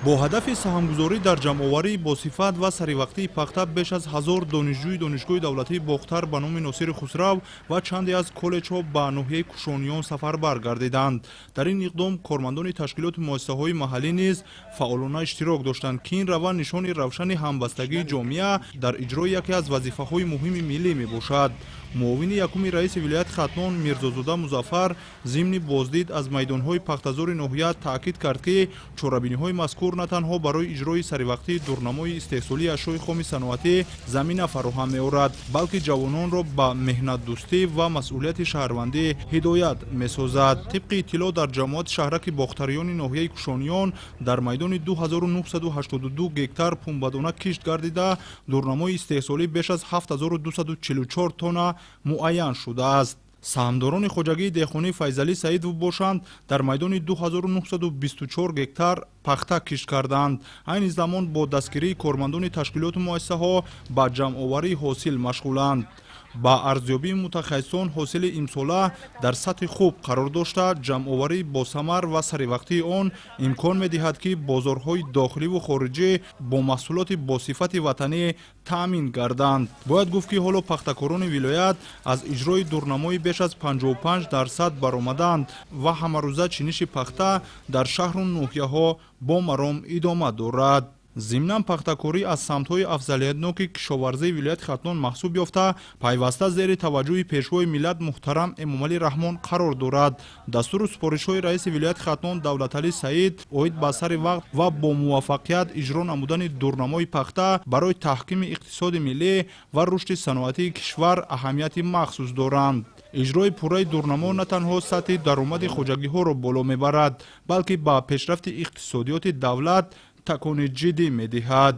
Бо ҳадафи саҳмгузорӣ дар ҷамъоварии босифат ва саривақтии пахта беш аз 1000 донишҷӯи Донишгоҳи давлатии Бохтар ба номи Носири Хусрав ва чанде аз коллеҷҳо ба ноҳияи Кушониён сафарбар гардиданд. Дар ин иқдом кормандони ташкилоти муассисаҳои маҳаллӣ низ фаъолона иштирок доштанд, ки ин раванд нишони равшани ҳамбастагии ҷомеа дар иҷрои яке аз вазифаҳои муҳими миллӣ мебошад. Муовини якуми раиси вилояти Хатлон Мирзозода Музаффар зимни боздид аз майдонҳои пахтазори ноҳия таъкид кард, ки чорабиниҳои мазкур на танҳо барои иҷрои саривақтии дурнамои истеҳсолии ашёи хоми саноатӣ замина фароҳам меорад, балки ҷавононро ба меҳнатдӯстӣ ва масъулияти шаҳрвандӣ ҳидоят месозад. Тибқи иттилоъ, дар ҷамоати шаҳраки Бохтариёни ноҳияи Кушониён дар майдони 2982 гектар пунбадона кишт гардида, дурнамои истеҳсолӣ беш аз 7244 тонна муайян шудааст. Саҳмдорони хоҷагии деҳқонии Файзалӣ Саидов бошанд, дар майдони 2924 гектар пахта кишт карданд. Айни замон бо дастгирии кормандони ташкилоту муассисаҳо ба ҷамъоварии ҳосил машғуланд. Ба арзёбии мутахассисон, ҳосили имсола дар сатҳи хуб қарор дошта, ҷамъоварии босамар ва саривақтии он имкон медиҳад, ки бозорҳои дохиливу хориҷӣ бо маҳсулоти босифати ватанӣ таъмин гарданд. Бояд гуфт, ки ҳоло пахтакорони вилоят аз иҷрои дурнамои беш аз 55% баромаданд ва ҳамарӯза чиниши пахта дар шаҳру ноҳияҳо бо маром идома дорад. Зимнан, пахтакорӣ аз самтҳои афзалиятноки кишоварзии вилояти Хатлон маҳсуб ёфта, пайваста зери таваҷҷӯҳи Пешвои миллат муҳтарам Эмомалӣ Раҳмон қарор дорад. Дастуру супоришҳои раиси вилояти Хатлон Давлаталӣ Саид оид ба сари вақт ва бо муваффақият иҷро намудани дурнамои пахта барои таҳкими иқтисоди миллӣ ва рушди саноатии кишвар аҳамияти махсус доранд. Иҷрои пурраи дурнамо на танҳо сатҳи даромади хоҷагиҳоро боло мебарад, балки ба пешрафти иқтисодиёти давлат такони ҷиддӣ медиҳад.